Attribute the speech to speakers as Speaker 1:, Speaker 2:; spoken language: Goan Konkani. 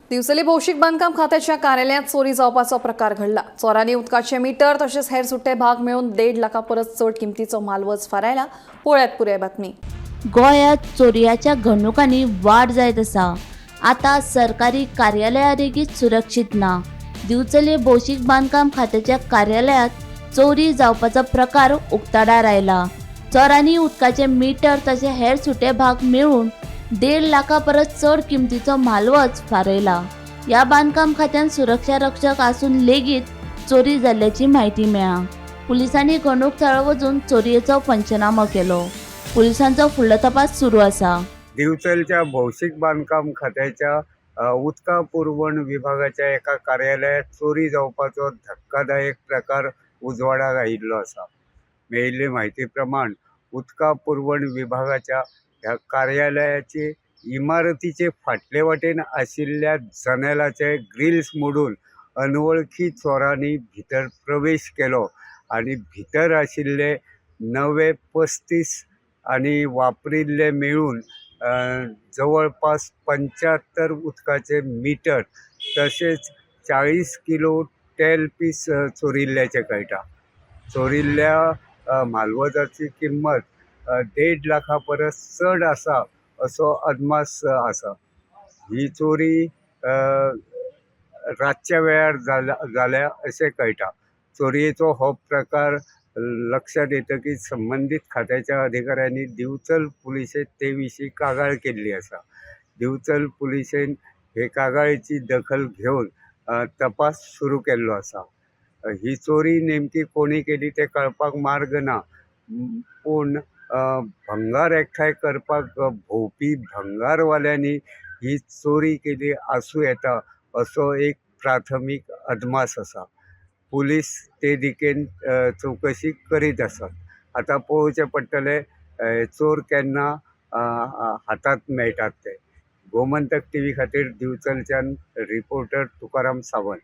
Speaker 1: दिवचली भौशीक बांदकाम खात्याच्या कार्यालयात चोरी जावपाचो प्रकार घडला. चोरांनी उदकाचे मीटर तशेंच हेर सुट्टे भाग मेळून 1.5 लाखा परस चड किमतीचो म्हालवज फारायला. पळयात पुराय बातमी.
Speaker 2: गोंयांत चोरयाच्या घडणुकांनी वाड जायत आसा. आतां सरकारी कार्यालयां लेगीत सुरक्षीत ना. दिवचले भौशीक बांदकाम खात्याच्या कार्यालयांत चोरी जावपाचो प्रकार उक्ताडार आयला. चोरांनी उदकाचे मिटर तशें हेर सुटे भाग मेळून 1.5 लाखा परस चड किमतीचो म्हालवज फारयला. ह्या बांदकाम खात्यान सुरक्षा रक्षक आसून लेगीत चोरी जाल्ल्याची म्हायती मेळ्ळा. पुलिसांनी घडणूक थळार वचून चोरयेचो पंचनामो केलो. पुलिसांचो फुडलो तपास सुरू आसा.
Speaker 3: दिवचलच्या भौशीक बांदकाम खात्याच्या उदका पुरवण विभागाच्या एका कार्यालयात चोरी जावपाचो धक्कादायक प्रकार उजवाडाक आयिल्लो आसा. मेळिल्ले म्हायती प्रमाण उदका पुरवण विभागाच्या ह्या कार्यालयाचे इमारतीचे फाटले वाटेन आशिल्ल्या जनेलाचे ग्रिल्स मोडून अनवळखी चोरांनी भितर प्रवेश केलो आनी भितर आशिल्ले नवे 35 आनी वापरिल्ले मेळून जवळपास 75 उदकाचे मिटर तशेंच 40 किलो तेल पीस चोरिल्ल्याचें कळटा. चोरिल्ल्या म्हालवजाची किंमत 1.5 लाखा परस चड आसा असो अदमास आसा. ही चोरी रातच्या वेळार जाल्या अशें कळटा. चोरयेचो हो प्रकार लक्षांत येतकीच संबंदीत खात्याच्या अधिकाऱ्यांनी दिवचल पुलिशेंत ते विशीं कागाळ केल्ली आसा. दिवचल पुलिशेन हे कागाळीची दखल घेवन तपास सुरू केल्लो आसा. ही चोरी नेमकी कोणी केली तें कळपाक मार्ग ना, पूण भंगार एकठांय करपाक भोंवपी भंगारवाल्यांनी ही चोरी केली आसूं येता असो एक प्राथमीक अदमास आसा. पुलीस ते दिकेन चवकशी करीत आसात. आतां पळोवचें पडटलें चोर केन्ना हातांत मेळटात ते. गोमंतक टीव्ही खातीर दिवचलच्यान रिपोर्टर तुकाराम सावंत.